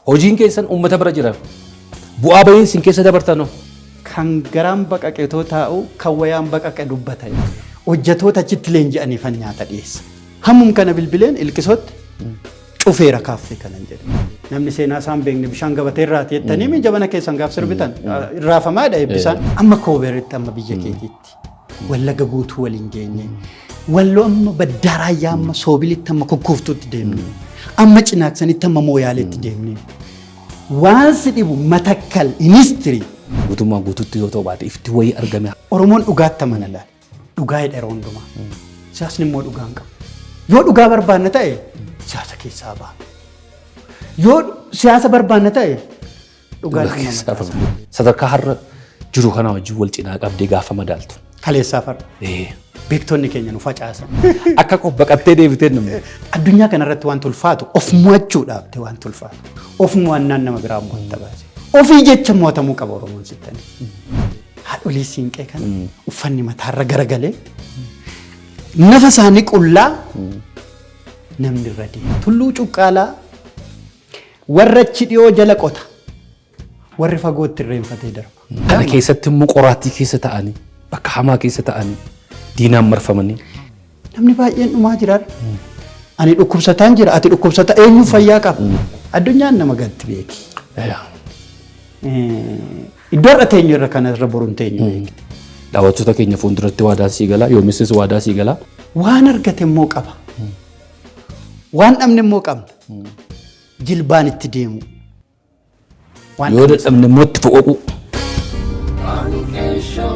Hojiin keessan uummata bira jira. Bu'aa bahiin isin keessa dabartanoo. Kan garaan baqaqetoo taa'u kan wayaan baqaqe dubbata. Hojjetoota achitti leenji'aniifan nyaata dhiyeessa. Hammum kana bilbileen ilqisootti cufeera kaaffee kanan jedhe. Namni seenaa isaan beekne bishaan gabatee irraati jettanii mi jabana keessan gaaf sirbitan irraafamaadha eebbisaan. Amma kooberitti amma biyya keetiitti Wallaga guutuu waliin geenye. Walloo amma baddaa raayyaa amma soobilitti amma kokkooftuutti deemne. Amma cinaaksanitti amma mooyaaleetti deemne. Waan si dhibu matakkal inistirii. Guutummaa guutuutti yoo ta'u baate ifti wayii argame. Oromoon dhugaatti amana laal. Dhugaa hidha yeroo hundumaa. Siyaasni immoo dhugaa hin qabu. Yoo dhugaa barbaanna ta'e siyaasa keessaa ba'a. Yoo siyaasa barbaanna ta'e dhugaa Dhugaa keessaa ba'a. Sadarkaa har'a jiru kana wajjin wal cinaa qabdee gaafa madaaltu. Kaleessaa farda. Beektonni keenya nu facaasan. Akka koo baqattee deebitee namni. Addunyaa kanarratti wanti ulfaatu of mo'achuudhaaf ta'e wanti ulfaatu. Of mo'annaan nama biraa mo'atta baase. Ofii jecha mo'atamuu qaba Oromoon sittanii. Haadholii siinqee kana uffanni mataarra garagalee nafa isaanii qullaa namni irra deema. Tulluu cuqqaalaa warra achi dhiyoo jala qota. Warri fagootti irreenfatee darba. Kana keessatti immoo qoraattii keessa ta'anii bakka hamaa keessa ta'anii diinaan marfamanii. Namni baay'een dhumaa jira. Ani dhukkubsataan jira, ati dhukkubsata eenyu fayyaa qaba? Addunyaan nama galti beeki. Iddoo har'a teenyu irra kana irra boru hin teenyu beeki. Daawwattoota keenya fuulduratti waadaa sii gala, yoomissis waadaa sii gala. Waan argate immoo qaba. Waan dhabne immoo qabna. Jilbaan itti deemu. Waan Yoo dadhabne immoo itti foqoquu. Ani keessa.